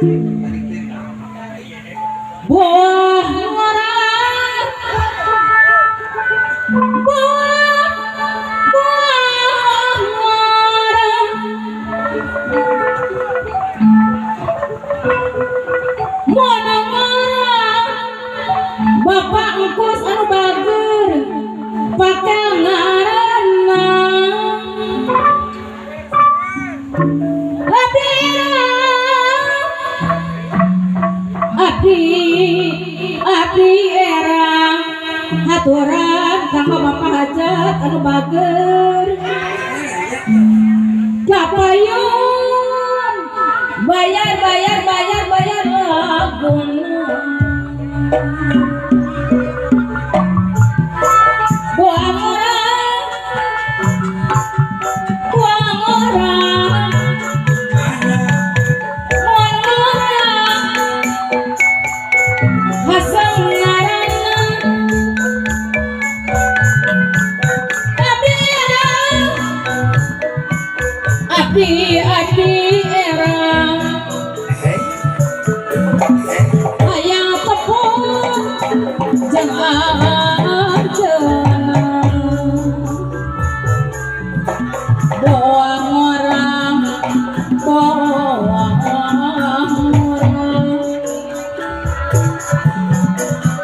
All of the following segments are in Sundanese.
Buah ngora, buah buah ngora, mun ngora bapak engkus anu bager pakel ngaranna abdi abdi era haturan kanggo bapak hajat anu bager kapayun bayar bayar bayar bayar laguna buang orang buang orang buang orang hasang ngaranna abdi era abdi abdi era hayang tepung jeung anjeunna buang orang buang orang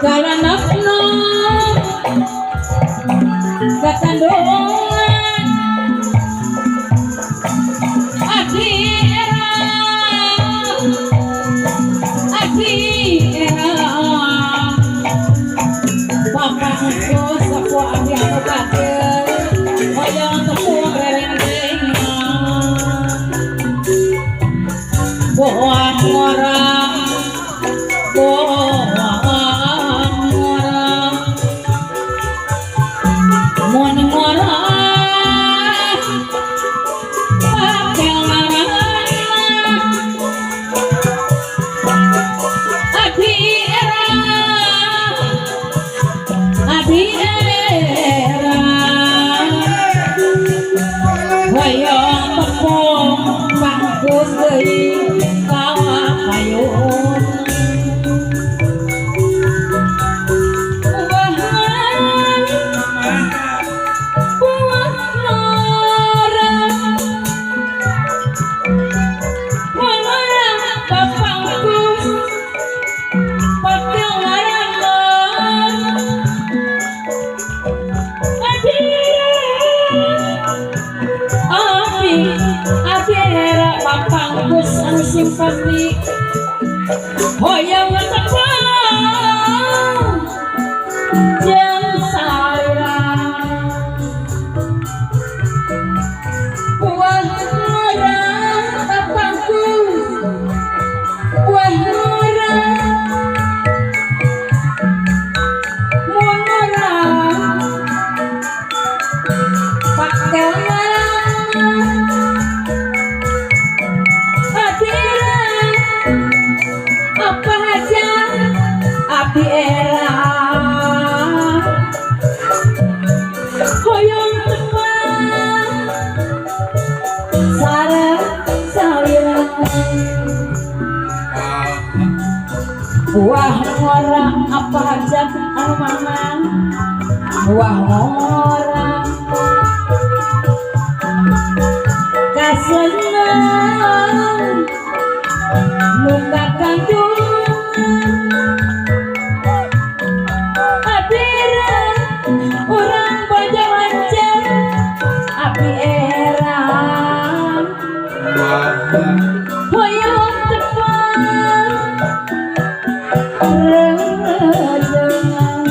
kalanakna katandungan abdi era abdi era bapak engkus sapoe abdi anu bager hoyong tepung rerendengna buang orang buang orang mun ngora pakel ngaranna abdi era abdi era hoyong tepung pangkus deui ka payun buah buah ngora ngora bapangkus pakel ngaranna abdi abdi abdi era bapangkus anu simpati hoyong tepang jeung salira buah ngora bapangkus buah ngora mun ngora pakel ngaranna abdi era apa aja abdi era hoyong tepang sareng salira buah ngora apa aja anu mamang buah ngora kaseneng muka kandungan abdi era urang Bojonglancar abdi era hoyong tepang rejengan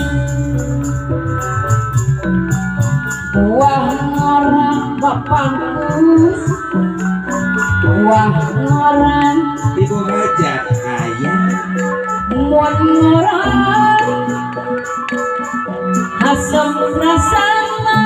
buah ngora bapangkus buah ngora Ibu hajat ayah mun ngora asem rasana